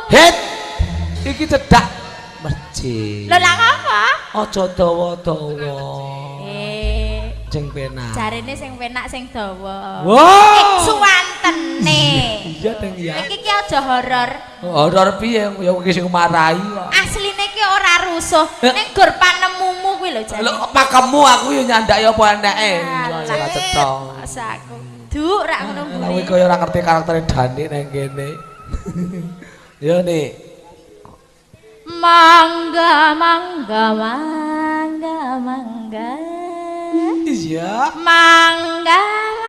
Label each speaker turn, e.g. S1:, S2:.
S1: Het. Iki cedak masjid.
S2: Lho lah ngapa?
S1: Aja dawa-dawa. Sing penak.
S2: Jarene sing penak sing dawa.
S1: Wah.
S2: Suwantene.
S1: Iya, Deng ya.
S2: Iki ki aja horor.
S1: Horor piye ya iki sing marahi kok.
S2: Asline ki ora rusuh. Ning gur panemumu kuwi lho jane.
S1: Lho pakemmu aku yo nyandaki apa eneke. Ora cetha.
S2: Masa aku. Duk rak ngono
S1: Lah kowe
S2: mburi.
S1: kaya ora ngerti karaktere Dani nang kene. Yo nih.
S2: Mangga mangga mangga mangga.
S1: Iya.
S2: Mangga